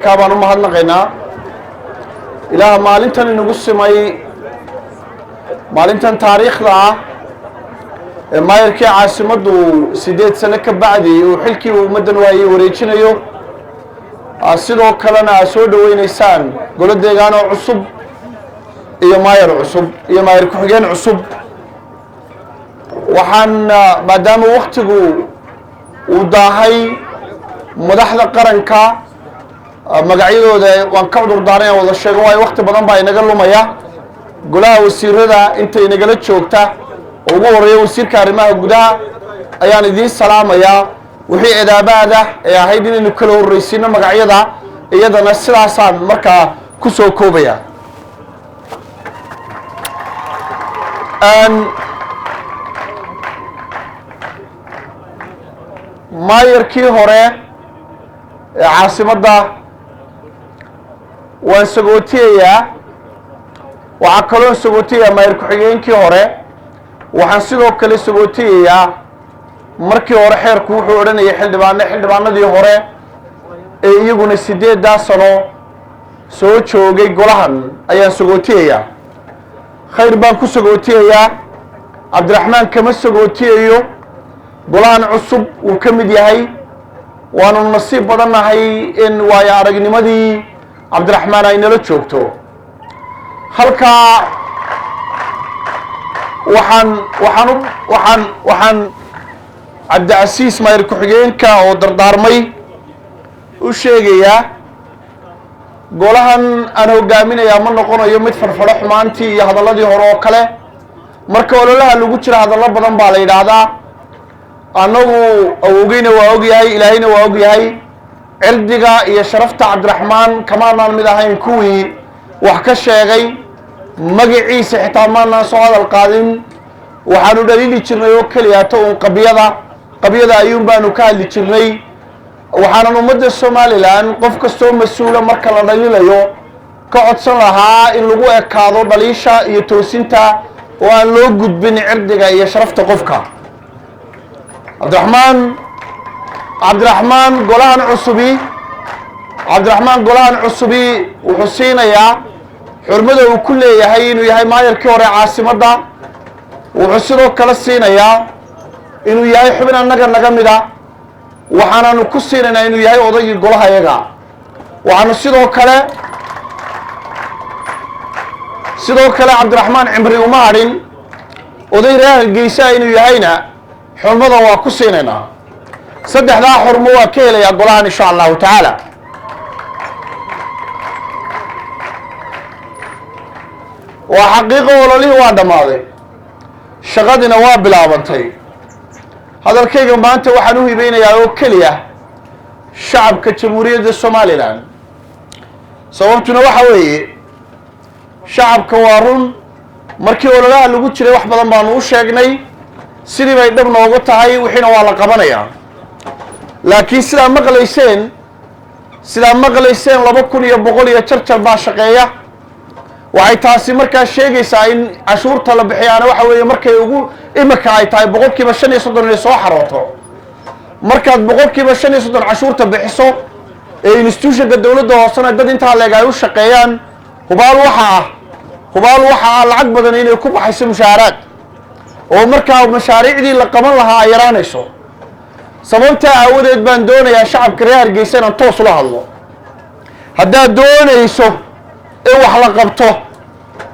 Baan u mahadnaqaynaa Ilaah maalintan inagu simay, maalintan taariikhda ah ee maayarkii caasimaddu 8 sano ka bacdi uu xilkii uu ummaddan waayey wareejinayo. Sidoo kalena aad soo dhoweynaysaan golo deegaanoo cusub iyo maayar cusub iyo maayar ku-xigeen cusub. Waxaan, maadaama waktigu uu daahay, madaxda qaranka magacyadooda waan ka cudur daaray aan wada sheego, waayo wakti badan baa inaga lumaya. Golaha wasiirada inta inagala joogta oo ugu horeeya wasiirka arrimaha gudaha ayaan idiin salaamayaa. Wixii edaabaada ee ahayd inaynu kala horreysiino magacyada, iyadana sidaasaan markaa ku soo koobaya. Maayarkii hore ee caasimadda waan sagootiyayaa. Waxaa kaloon sagootiyayaa maayar ku-xigeenkii hore. Waxaan sidoo kale sagootiyayaa, markii hore xeerku wuxuu odhanayay xildhibaane, xildhibaanadii hore ee iyaguna 8-daa sano soo joogay golahan ayaan sagootiyayaa. Khayr baan ku sagootiyayaa. Cabdiraxmaan kama sagootiyayo, golahan cusub wuu ka mid yahay. Waanu nasiib badannahay in waayo aragnimadii Cabdiraxmaan ay nala joogto halkaa. Waxaan Cabdicasiis maayar ku-xigeenka oo dardaarmay u sheegayaa, golahan aan hogaaminayaa ma noqonayo mid farfadho xumaantii iyo hadalladii hore oo kale. Marka ololaha lagu jira hadallo badan baa la yidhaahdaa. Annagu awowgeyna waa og yahay, Ilaahayna waa og yahay, cirdiga iyo sharafta Cabdiraxmaan kamaanaan mid ahayn kuwii wax ka sheegay. Magaciisa xitaa maanaan soo hadal qaadin. Waxaanu dhaliili jirnay oo keliyaata uun qabyada, qabyada ayuun baanu ka hadli jirnay. Waxaanan ummadda Somaliland, qof kastoo mas-uula marka la dhaliilayo, ka codsan lahaa in lagu ekaado dhaliisha iyo toosinta oo aan loo gudbin cirdiga iyo sharafta qofka. Cabdiraxmaan golahan cusubi, Cabdiraxmaan golahan cusubi wuxuu siinayaa xurmada uu ku leeyahay inuu yahay maayarkii hore caasimadda. Wuxuu sidoo kale siinayaa inuu yahay xubin annaga naga mida. Waxaananu ku siinaynaa inuu yahay odaygii golaha yaga. Waxaanu sidoo kale Cabdiraxmaan cimri uma hadhin, oday reer Hargeysa inuu yahayna xurmada waa ku siinaynaa. Saddexdaa xurmo waa ka helayaa golahan, insha Allahu tacaala. Waa xaqiiqo, ololihii waa dhammaaday, shaqadiina waa bilaabantay. Hadalkayga maanta waxaan u hibeynayaa oo keliya shacabka Jamhuuriyadda Somaliland. Sababtuna waxa weeye, shacabka waa run, markii ololaha lagu jiray wax badan baanu u sheegnay, sidii bay dhab noogu tahay, wixiina waa la qabanayaa. Laakiin sidaa maqlayseen 2100 iyo jarjar baa shaqeeya. Waxay taasi markaa sheegaysaa in cashuurta la bixiyaana waxa weeye markay ugu imika ay tahay 35% inay soo xarooto. Markaad 35% cashuurta bixiso ee institutionka dowladda hoosena dad intaa leeg ay u shaqeeyaan, hubaal waxa ah lacag badan inay ku baxayso mushaaharaad, oo markaa mashaariicdii la qaban lahaa ay yaraanayso. Sababtaa aawadeed baan doonayaa shacabka reer Hargeysa inaan toos ula hadlo. Haddaad doonayso in wax la qabto,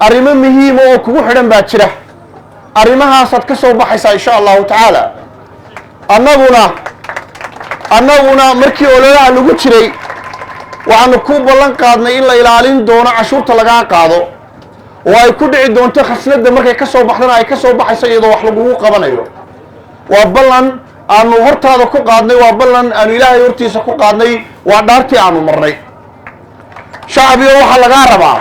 arrimo muhiima oo kugu xidhan baa jira. Arrimahaasaad ka soo baxaysaa, insha Allahu tacaala. Annaguna markii ololaha lagu jiray waxaanu ku ballan qaadnay in la ilaalin doono cashuurta lagaa qaado, oo ay ku dhici doonto khasnadda, markay ka soo baxdana ay ka soo baxayso iyadoo wax lagugu qabanayo. Waa ballan aanu hortaada ku qaadnay, waa ballan aanu Ilaahay hortiisa ku qaadnay, waa dhaartii aanu marnay. Shacbiga waxaa lagaa rabaa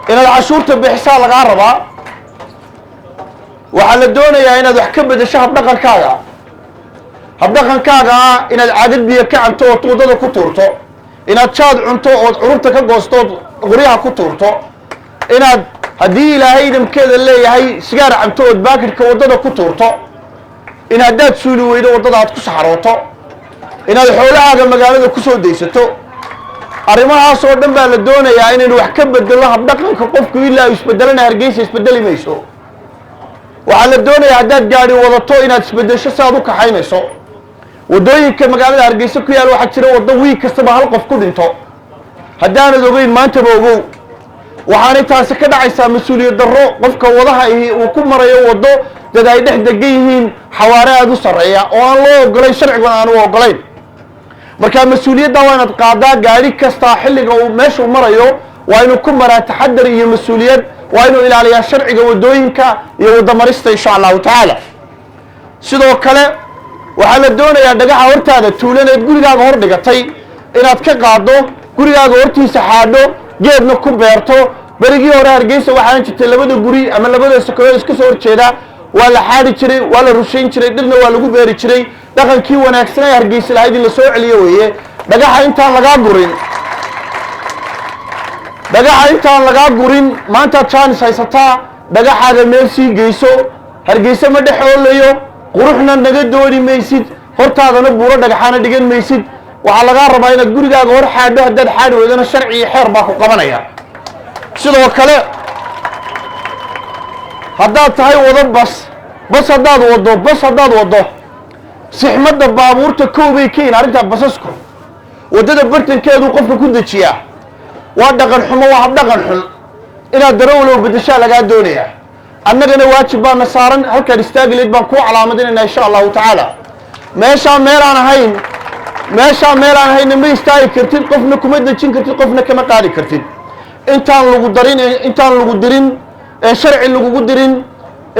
inaad cashuurta bixisaa lagaa rabaa. Waxaa la doonayaa inaad wax ka beddesho habdhaqankaaga, habdhaqankaaga ah inaad caadad biyo ka cabto ood waddada ku tuurto, inaad jaad cunto ood cururta ka goosto ood qoryaha ku tuurto, inaad haddii Ilaahay idamkeeda leeyahay sigaar cabto ood baakidhka waddada ku tuurto, in haddaad suuli weydo waddada aad ku saxarooto. Inaad xoolahaaga magaalada ku soo daysato. Arrimahaas oo dhan baa la doonayaa inaynu wax ka bedelno habdhaqanka qofku. Ilaa uu isbedelana, Hargeysa isbedeli mayso. Waxaa la doonayaa haddaad gaadhi wadato inaad isbedesho si aad u kaxaynayso. Waddooyinka magaalada Hargeysa ku yaal, waxaa jira waddo wiig kastaba hal qof ku dhinto. Haddaanad ogeyn, maantaba ogow. Waxaanay taasi ka dhacaysaa mas-uuliyad darro qofka wadaha ihi uu ku marayo waddo dad ay dhex degan yihiin xawaare aada u sarreeya oo aan loo ogolayn, sharcigan aan u ogolayn. Marka mas-uuliyadda waa inaad qaadaa. Gaadhi kastaa xilliga uu meeshuu marayo waa inuu ku maraa taxadar iyo mas-uuliyad, waa inuu ilaaliyaa sharciga waddooyinka iyo waddamarista, insha Allahu tacaala. Sidoo kale waxaa la doonayaa dhagaxa hortaada tuulaneed gurigaaga hor dhigatay inaad ka qaaddo, gurigaaga hortiisa xaadho, geedna ku beerto. Berigii hore Hargeysa waxaan jirtay labada guri ama labada sakarood iska soo horjeeda waa la xaadhi jiray, waa la rushayn jiray, dhirna waa lagu beeri jiray. Dhaqankii wanaagsan ee Hargeysa lahayd in la soo celiyo weeye. Dhagaxa intaan lagaa gurin, dhagaxa intaan lagaa gurin, maantaad jaanis haysataa, dhagaxaaga meel sii geyso. Hargeysa ma dhex oolayo, quruxna naga dooni maysid, hortaadana buuro dhagaxaana dhigan maysid. Waxaa lagaa rabaa inaad gurigaaga hor xaadho. Haddaad xaadhi weydana, sharci iyo xeer baa ku qabanaya. Sidoo kale haddaad tahay wado bas, bas haddaad waddo, bas haddaad waddo, sixmadda baabuurta kow bay ka yihin arrintaa. Basasku waddada bartankeedu qofka ku dejiyaa. Waa dhaqan xumo, waa habdhaqan xun. Inaad darawalow beddeshaa lagaa doonayaa. Annagana waajib baana saaran. Halkaad istaagi layd baan kuu calaamadinaynaa, insha Allahu tacaala. Meeshaa meelaan ahayn, meeshaa meelaan ahaynna ma istaagi kartid, qofna kuma dejin kartid, qofna kama qaadi kartid. Intaan lagu darin, intaan lagu dirin ee sharci lagugu dirin,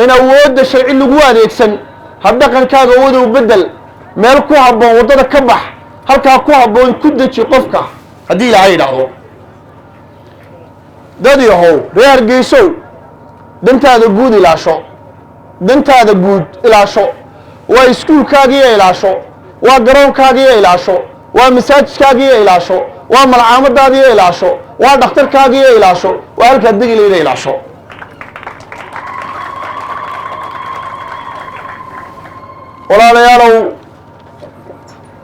in awoodda sharci lagu adeegsan, habdhaqankaaga wadow bedel. Meel ku habboon waddada ka bax, halkaa ku habboon ku deji qofka, haddii Ilaahay yidhaahdo. Dad yahow, reer Hargeysow, dantaada guud ilaasho, dantaada guud ilaasho. Waa iskuulkaagiiyo ilaasho, waa garoonkaagiiyo ilaasho, waa masaajidkaagiiyo ilaasho, waa malcaamadaadiiyo ilaasho, waa dhakhtarkaagiiyo ilaasho, waa halkaad degi layda ilaasho. Walaalayaalow,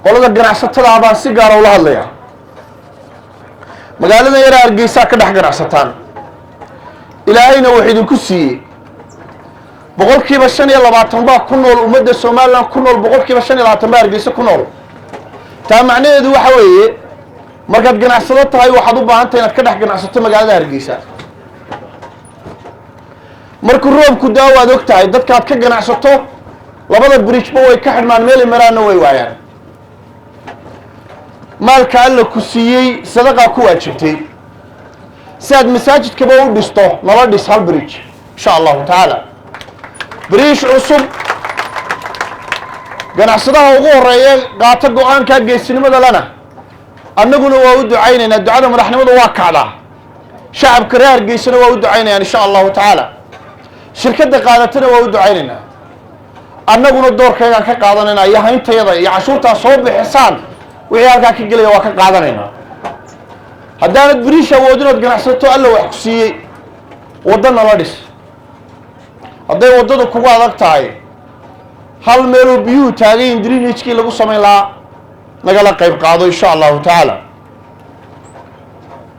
qolada ganacsatada baan si gaara ula hadlayaa. Magaalada yara Hargeysaa ka dhex ganacsataan, Ilaahayna wax idinku siiyey. 25% baa ku nool ummadda Somaliland ku nool, 25% baa Hargeysa ku nool. Taa macnaheedu waxa weeye, markaad ganacsado tahay, waxaad u baahan tahay inaad ka dhex ganacsato magaalada Hargeysa. Markuu roobku daa, waad og tahay, dadkaad ka ganacsato labada bridgeba way ka xidhmaan, meelay maraanna way waayaan. Maalka Alla ku siiyey sadaqaa ku waajibtay. Si aad masaajidkaba u dhisto, nala dhis hal bridge, insha Allahu tacaala, bridge cusub. Ganacsadaha ugu horeeya qaato go-aankaa geesinimada lana, annaguna waa u ducaynaynaa. Ducada madaxnimadu waa kacdaa. Shacabka reer Hargeysana waa u ducaynayaan, insha Allahu tacaala. Shirkadda qaadatana waa u ducaynaynaa. Annaguna doorkaygaan ka qaadanaynaa iyo hayntayada iyo cashuurtaa soo bixisaan, wixii halkaa ka gelaya waa ka qaadanaynaa. Haddaanad bridge awoodin ood ganacsato Alla wax ku siiyey, waddo nala dhis. Hadday waddadu kugu adag tahay, hal meeloo biyuhu taagayin drainagekii lagu samayn lahaa nagala qayb qaado, insha Allahu tacaala.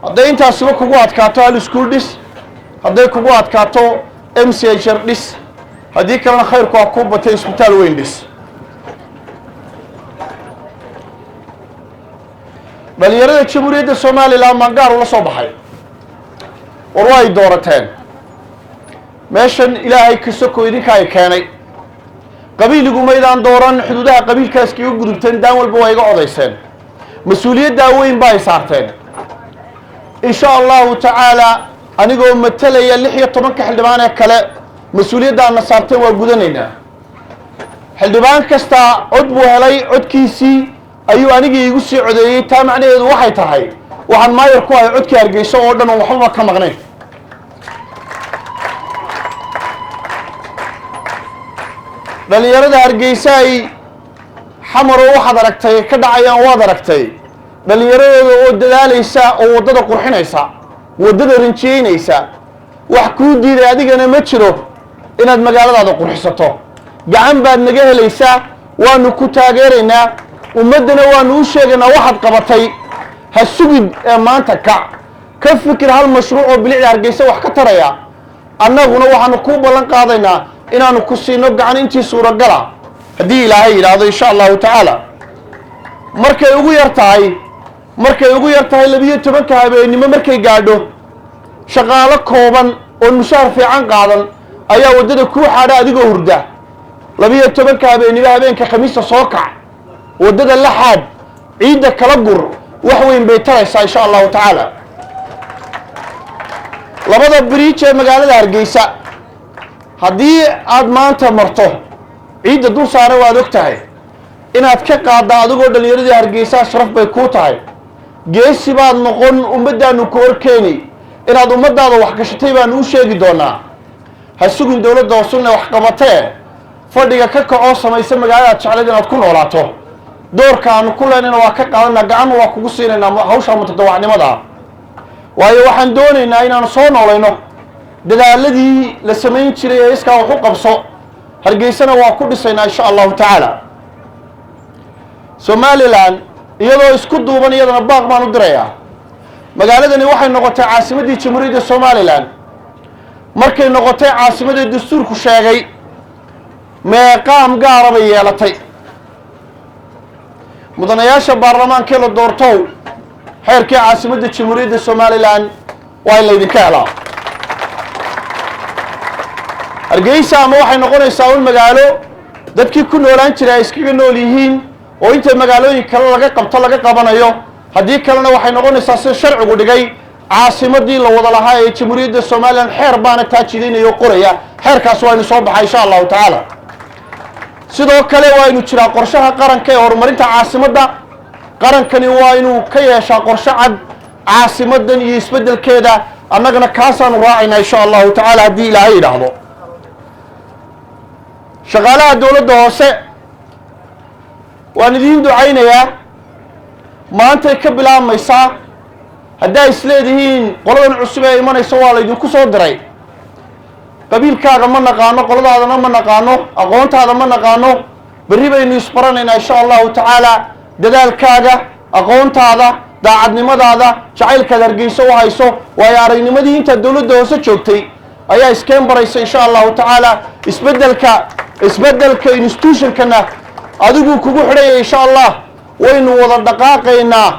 Hadday intaasiba kugu adkaato, hal iskuul dhis. Hadday kugu adkaato, MCH r dhis. Haddii kalena, khayrku ha kuu batay, isbitaal weyn dhis. Dhalinyarada Jamhuuriyadda Somaliland baan gaar ula soo baxay. War waa ay doorateen meeshan. Ilaahay kasoko idinka ay keenay. Qabiiligu maydaan dooran, xuduudaha qabiilkaas kaga gudubteen, daan walba waa iga odayseen, mas-uuliyaddaa weyn ba ay saarteen. Insha Allahu tacaala, anigoo matalaya 16-ka xildhibaan ee kale, mas-uuliyaddaana saarteen waa gudanaynaa. Xildhibaan kasta cod buu helay, codkiisii ayuu anigii igu sii codeeyey. Taa macnaheedu waxay tahay, waxaan maayar ku ahay codkii Hargeyso oo dhan oon waxbaba ka maqnayn. Dhalinyarada Hargeysa ay Xamaroo waxaad aragtay ka dhacayaan, waad aragtay dhalinyaradooda oo dadaalaysa oo waddada qurxinaysa, waddada rinjiyeynaysa. Wax kuu diiday adigana ma jiro inaad magaaladaada qurxisato. Gacan baad naga helaysaa, waanu ku taageeraynaa. Ummaddana waanu u sheegaynaa waxaad qabatay. Ha sugid ee maanta kac, ka fikir hal mashruuc oo bilicda Hargeysa wax ka taraya. Annaguna waxaanu kuu ballan qaadaynaa inaanu ku siino gacan intii suuragala, haddii Ilaahay yidhaahdo, insha Allahu tacaala. Markay ugu yar tahay 12-ka habeennimo markay gaadho, shaqaalo kooban oon mushaar fiican qaadan ayaa waddada kuu xaadha adigoo hurda. 12-ka habeennimo habeenka Khamiista soo kac, waddada la xaadh, ciidda kala gur. Wax weyn bay taraysaa, insha Allahu tacaala. Labada bridge ee magaalada Hargeysa haddii aad maanta marto, ciidda dul saara waad og tahay. Inaad ka qaadda adigoo dhallinyaradii Hargeysaa sharaf bay kuu tahay. Geesi baad noqon, ummaddaanu ku horkeeni. Inaad ummaddaada wax gashatay baanu u sheegi doonaa. Ha sugin dowladda hoosunne wax qabatee, fadhiga ka kacoo samaysa magaaladaad jeclayd inaad ku noolaato. Doorka aanu ku leenayna waa ka qaadanaa, gacanna waa kugu siinaynaa hawshaa mutadawacnimada, waayo waxaan doonaynaa inaanu soo noolayno dadaaladii la samayn jiray ee iskaa wax u qabso. Hargeysana waa ku dhisaynaa, insha Allahu tacaala. Somaliland iyadoo isku duuban, iyadana baaq baan u dirayaa. Magaaladani waxay noqotay caasimaddii Jamhuuriyadda Somaliland. Markay noqotay caasimadii dastuurku sheegay, meeqaam gaara bay yeelatay. Mudanayaasha baarlamaankee la doortow, xeerkii caasimadda Jamhuuriyadda Somaliland waa in laydinka helaa. Hargeysa ama waxay noqonaysaa un magaalo dadkii ku noolaan jiray ay iskaga nool yihiin oo inta magaalooyin kale laga qabto laga qabanayo, haddii kalena waxay noqonaysaa sida sharcigu dhigay, caasimadii la wada lahaa ee Jamhuuriyadda Somaliland. Xeer baana taa jidaynaya oo qoraya. Xeerkaas waa inu soo baxay, insha Allahu tacaala. Sidoo kale waa inu jiraa qorshaha qaranka ee horumarinta caasimadda. Qarankani waa inuu ka yeeshaa qorshe cad caasimadan iyo isbeddelkeeda. Annagana kaasaanu raacaynaa, insha Allahu tacaala, haddii Ilaahay yidhaahdo. Shaqaalaha dowladda hoose waan idiin ducaynayaa. Maantay ka bilaabmaysaa. Haddaa isleedihiin qoladan cusub ee imanaysa waa laydinku soo diray, qabiilkaaga ma naqaano, qoladaadana ma naqaano, aqoontaada ma naqaano. Berri baynu isbaranaynaa, insha Allahu tacaala. Dadaalkaaga, aqoontaada, daacadnimadaada, jacaylkaad Hargeyso u hayso, waayo aragnimadii intaad dowladda hoose joogtay ayaa iskeen baraysa, insha Allahu tacaala. Isbeddelka institutionkana adiguu kugu xidhanya, insha Allah. Waynu wada dhaqaaqaynaa,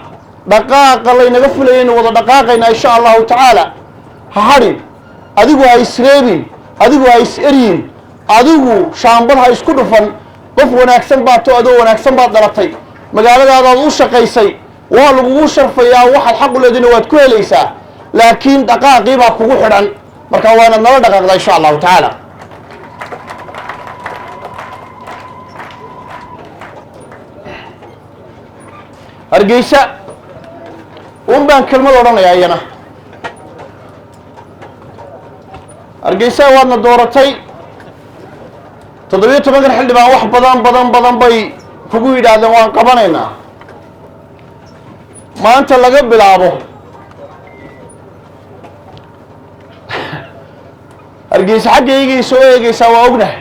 dhaqaaqa laynaga fulayaynu wada dhaqaaqaynaa, insha Allahu tacaala. Ha hadhin adigu, ha isreebin adigu, ha is eryin adigu, shaambad ha isku dhufan. Qof wanaagsan baad to, adoo wanaagsan baad dhalatay, magaaladaadaad u shaqaysay, waa lagugu sharfayaa. Waxaad xaq u leedina waad ku helaysaa, laakiin dhaqaaqii baa kugu xidhan. Marka waa inaad nala dhaqaaqdaa, insha Allahu tacaala. Hargeysa un baan kelmad odhanayaa iyana. Hargeysa waadna dooratay. 17-kan xildhibaan wax badan badan badan bay kugu yidhaahdeen waan qabanaynaa. Maanta laga bilaabo Hargeysa xaggaygay soo eegeysaa, waa ognahay,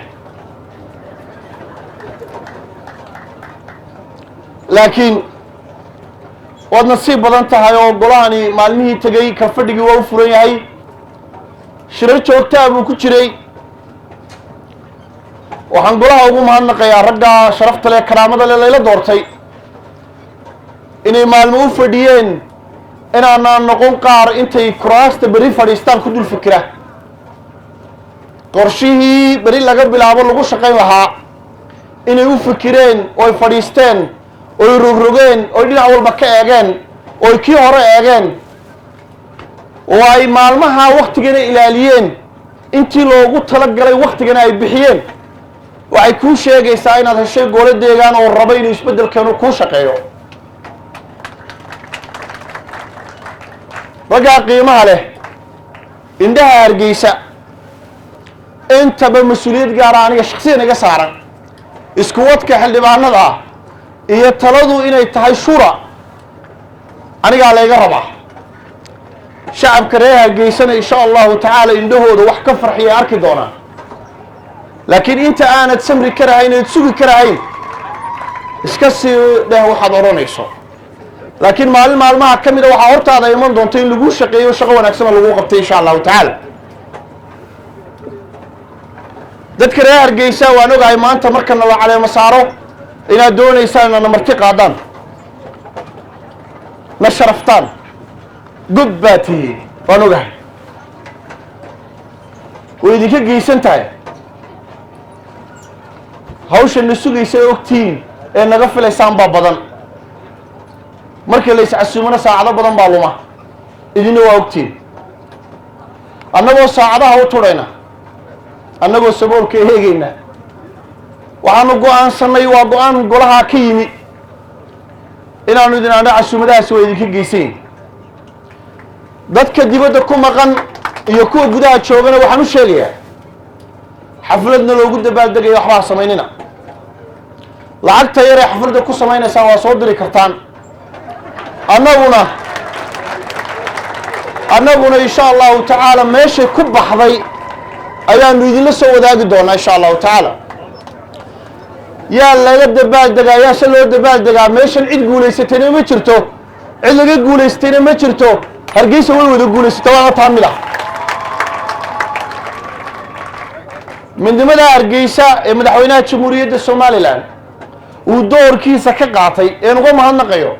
laakiin waad nasiib badan tahay oo golahani maalmihii tegey ka fadhigii waa u furan yahay, shirar joogtaa buu ku jiray. Waxaan golaha ugu mahadnaqayaa raggaa sharafta leh, karaamada leh, layla doortay inay maalmo u fadhiyeen inaanaan noqon qaar intay kuraasta berri fadhiistaan ku dul fikira. Qorshihii beri laga bilaabo lagu shaqayn lahaa inay u fikireen oy fadhiisteen oy rogrogeen oy dhinac walba ka eegeen oy kii hore eegeen oo ay maalmaha waktigana ilaaliyeen, intii loogu talagalay waktigana ay bixiyeen, waxay kuu sheegaysaa inaad heshay goolo deegaan oo raba inuu isbeddelkeenu kuu shaqeeyo. Raggaa qiimaha leh, indhaha Hargeysa intaba mas-uuliyad gaara aniga shaksiyan iga saaran. Isku wadka xildhibaanada ah iyo taladu inay tahay shura anigaa layga rabaa. Shacabka reer Hargeysana, insha Allahu tacaala, indhahooda wax ka farxiya arki doonaa. Laakiin inta aanad samri karahayn eed sugi karahayn, Iska sii dheh waxaad odhanayso, laakiin maalin maalmaha ka mida waxaa hortaada iman doonta in laguu shaqeeyo, shaqo wanaagsan oo lagu qabtay, insha Allahu tacaala. Dadka reer Hargeysa, waan ogahay maanta markana la caleemo saaro inaad doonaysaan inaadna marti qaadaan, na sharaftaan. Gob baa tihiin, waan ogahay, way idinka geysan tahay hawsha na sugaysa ee ogtihiin ee naga filaysaan baa badan. Markii la iscasuumana saacado badan baa luma, idinna waa ogtihiin. Annagoo saacadaha u tudhayna, annagoo saboolka eegayna, waxaanu go-aansanay, waa go-aan golahaa ka yimi, inaanu idin adho casuumadahaasi waa idinka geysanyin. Dadka dibadda ku maqan iyo kuwa gudaha joogana waxaan u sheegayaa, xafladna loogu dabaaldegaya waxbaa samaynina. Lacagta yar ee xafladda ku samaynaysaan waa soo diri kartaan. Annaguna insha Allahu tacaala meeshay ku baxday ayaanu idinla soo wadaagi doonaa, insha Allahu tacaala. Yaa laga dabaaldegaa? Yaa se loo dabaaldegaa? Meeshan cid guulaysatayna ma jirto, cid laga guulaystayna ma jirto. Hargeysa way wada guulaysata, waana taa mid ah. Midnimada Hargeysa ee madaxweynaha Jamhuuriyadda Somaliland uu doorkiisa ka qaatay een uga mahadnaqayo,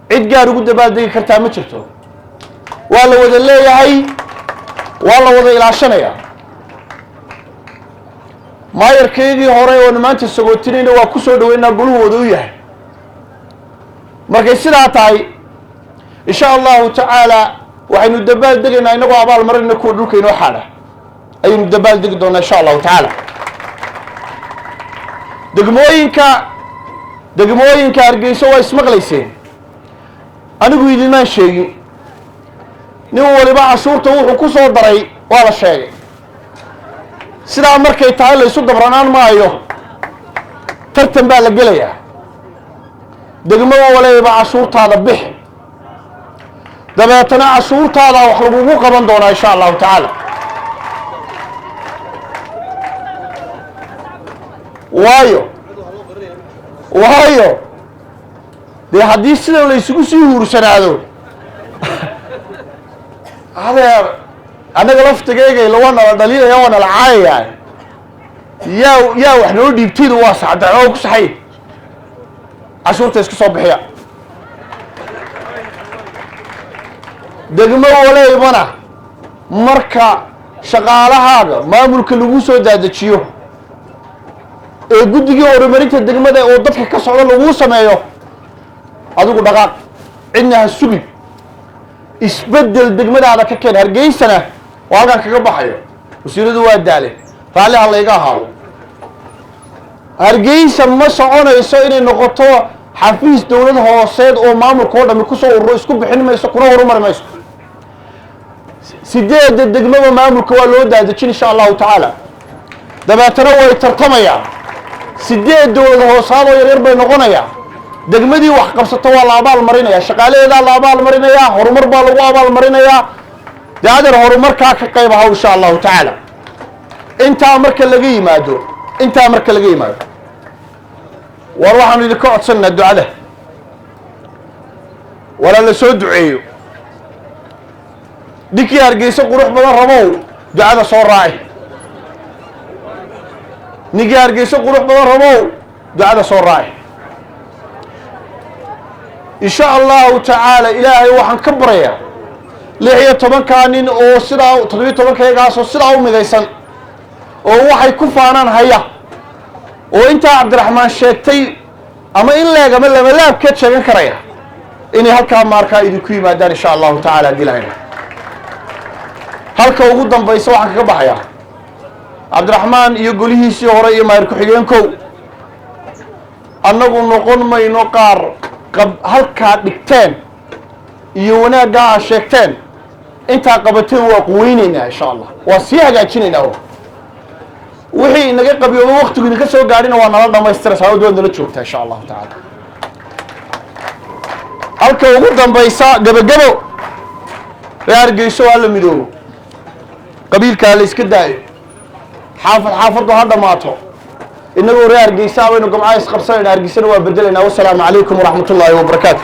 cid gaar ugu dabaaldegi kartaa ma jirto. Waa la wada leeyahay, waa la wada ilaashanaya. Maayarkeygii hore oonu maanta sagootinayna waa ku soo dhaweynaa, goluhooda u yahay. Markay sidaa tahay, insha Allahu tacaala waxaynu dabaal degaynaa inagoo abaal marinna kuwa dhulka inoo xaadha ayaynu dabaal degi doonaa, insha Allahu tacaala. Degmooyinka Hargeyso waa ismaqlayseen, anigu idinmaan sheegin. Nin waliba cashuurta wuxuu ku soo daray waa la sheegay. Sidaa markay tahay, la isu dabranaan maayo, tartan baa la gelayaa. Degmo waliba cashuurtaada bix, dabeetana cashuurtaada wax lagugu qaban doonaa, insha Allahu tacaala. Waayo dee haddii sidan la isugu sii huursanaado, adeer, annaga laftigeygayla waa nala dhaliilaya, waa nala caayayaa. Yaa wax noo dhiibtaydu waa saxda oo ku saxay. Cashuurta iska soo bixiya degmo walaybana. Marka shaqaalahaaga maamulka lagu soo daadajiyo ee guddigii horumarinta degmada oo dadka ka socda laguu sameeyo, adigu dhaqaaq, cidna ha sugin, isbeddel degmadaada ka keen. Hargeysana oo halkaan kaga baxayo, wasiiradu waa daaleen, raalli ha layga ahaado. Hargeysa ma soconayso inay noqoto xafiis dowlad hooseed oo maamulka oo dhami kusoo ururo. Isku bixin mayso, kuna horumari mayso. Sideedda degmaba maamulka waa loo daadejin, insha Allahu tacaala. Dabeetana way tartamayaan, sideed dowlad hoosaad oo yaryar bay noqonayaa. Degmadii wax qabsato waa la abaal marinaya, shaqaalaheedaa la abaal marinayaa, horumar baa lagu abaal marinayaa. Dee adeer, horumarkaa ka qayb ahaw, insha Allahu tacaala. Intaa marka laga yimaado, war waxaanu idinka codsanaynaa ducada walaa la soo duceeyo. Ninkii Hargeysa qurux badan rabow, ducada soo raaci. Ninkii Hargeysa qurux badan rabow, ducada soo raaci, insha Allahu tacaala. Ilaahay waxaan ka baryayaa 16-kaa nin oo sidaa, 17-kaygaasoo sidaa u midaysan oo waxay ku faanaan haya oo intaa Cabdiraxmaan sheegtay ama in leeg ama lamalaabkeed sheegan karaya, inay halkaa maarkaa idinku yimaadaan, insha Allahu tacala, haddii lahayna. Halka ugu dambaysa waxaan kaga baxayaa Cabdiraxmaan iyo golihiisii hore iyo maayir ku-xigeenkow, annagu noqon mayno qaar qab halkaa dhigteen iyo wanaaggaa aad sheegteen. Intaa qabateen waa quweynaynaa, insha Allah, waa sii hagaajinaynaa. Wixii inaga qabiyooba waktigu idinka soo gaadhina waa nala dhamaystiraysaa oo waad nala joogtaa, insha Allahu tacaala. Halka ugu dambaysa, gebagebo, reer Hargeyso waa la midoobo, qabiilkaa la iska daayo, xaafad xaafaddu ha dhammaato. Innagoo reer Hargeysa baynu gamcaha isqabsanayna, Hargeysana waa bedelaynaa. Wasalaamu calaykum waraxmat ullaahi wabarakaatu.